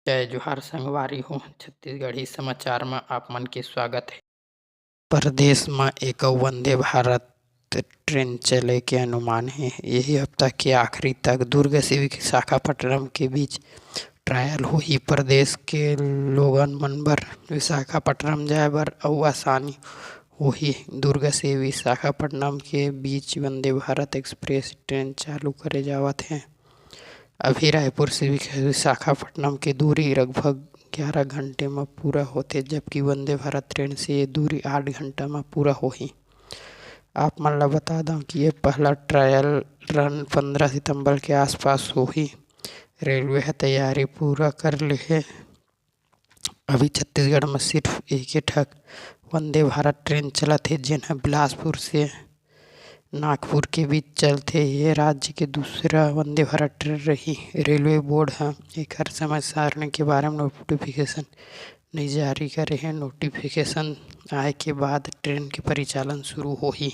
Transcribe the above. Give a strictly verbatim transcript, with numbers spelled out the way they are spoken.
जय जोहार संगवारी हो, छत्तीसगढ़ी समाचार म आप मन के स्वागत हे। प्रदेश म एक अउ वंदे भारत ट्रेन चले के अनुमान हे। यही हफ्ता के आखिरी तक दुर्ग से विशाखापट्टनम के बीच ट्रायल होही। प्रदेश के लोगन मन बर विशाखापट्टनम जाए बर अउ आसानी होही। दुर्ग से विशाखापट्टनम के बीच वंदे भारत एक्सप्रेस ट्रेन चालू करे जावत हे। अभी रायपुर से विख-, विशाखापट्टनम के दूरी लगभग ग्यारह घंटे म पूरा होथे, जबकि वंदे भारत ट्रेन से ये दूरी आठ घंटा म पूरा होही। आप मन ल बता दंव कि ये पहला ट्रायल रन पंद्रह सितंबर के आसपास होही। रेलवे ह तैयारी पूरा कर लेहे। अभी छत्तीसगढ़ म सिर्फ एके ठक वंदे भारत ट्रेन चलत हे, जेन ह बिलासपुर से नागपुर के बीच चलथे। ये राज्य के दूसरा वंदे भारत ट्रेन रही। रेलवे बोर्ड ह एखर समय सारणी के बारे म नोटिफिकेशन नइ जारी करे हे। नोटिफिकेशन आए के बाद ट्रेन के परिचालन शुरू होही।